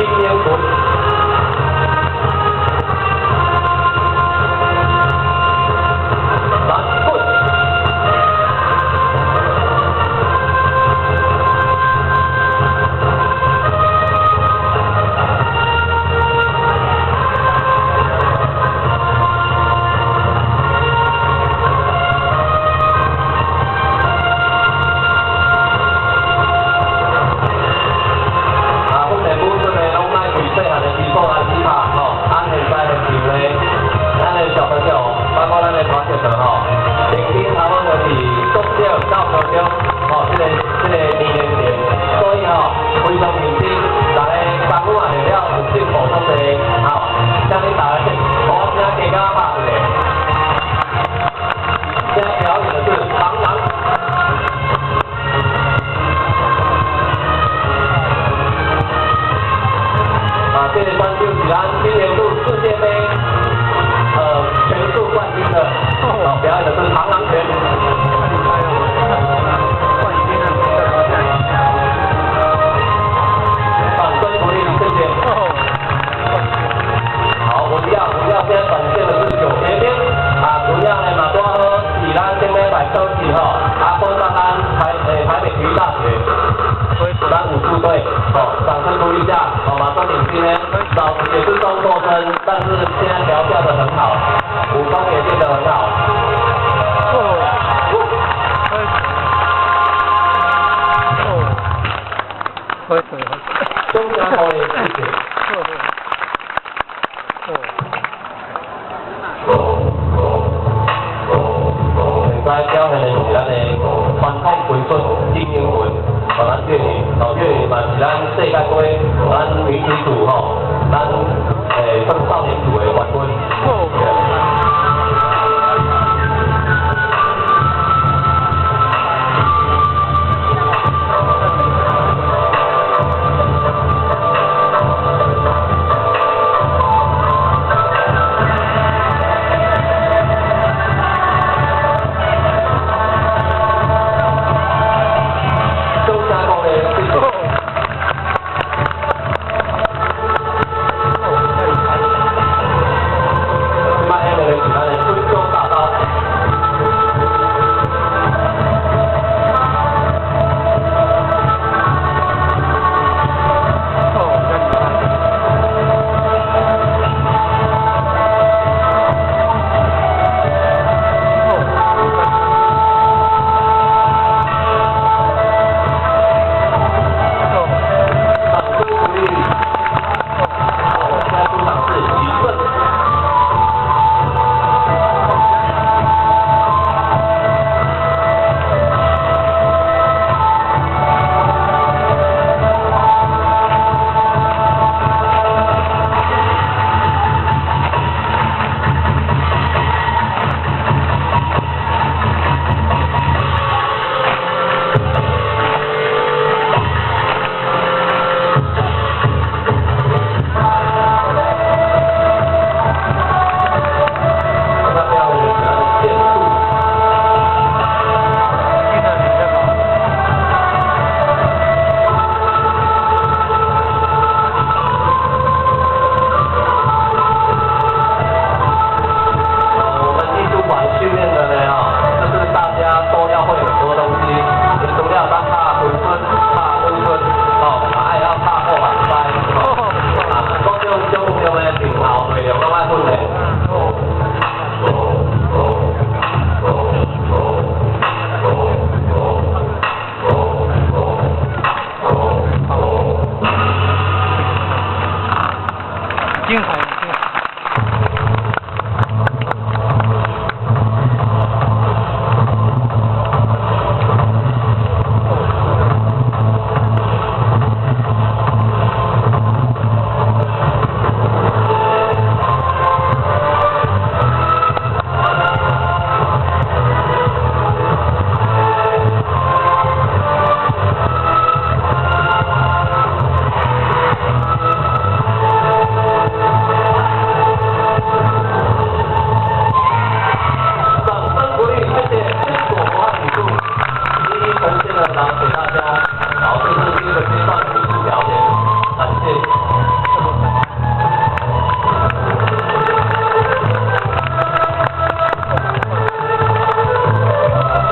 金英文。来，滚！啊，训练武术呢，攏愛為細漢的基礎開始拍吼。啊，現在現場呢，咱的小朋友，包括咱的團結者吼，平均差不多是國小到高中，吼，這個年齡層，所以吼非常認真，大家功夫也練了有進步足濟，吼，請恁大家鼓聲加加拍一下。現在表演的是螳螂。啊，這個選手是咱今年度世界盃拳術冠軍的，哦，表演的是螳螂拳。掌聲鼓勵，謝謝。好，文耀，文耀現在展現的是九節鞭，啊，文耀呢嘛拄好是咱頂禮拜考試吼，啊，報到咱台北體育大學，咱武術隊，哦，掌聲鼓勵一下，好嘛，張領軍呢，老也是中輟生，但是現在調教得很好，武功也練得很好。中間可以，謝謝。現在表現的是咱的傳統拳術金英文，哦，咱粵語，哦，粵語嘛是咱世界盃咱女子組吼，咱算少年組的冠軍。精彩。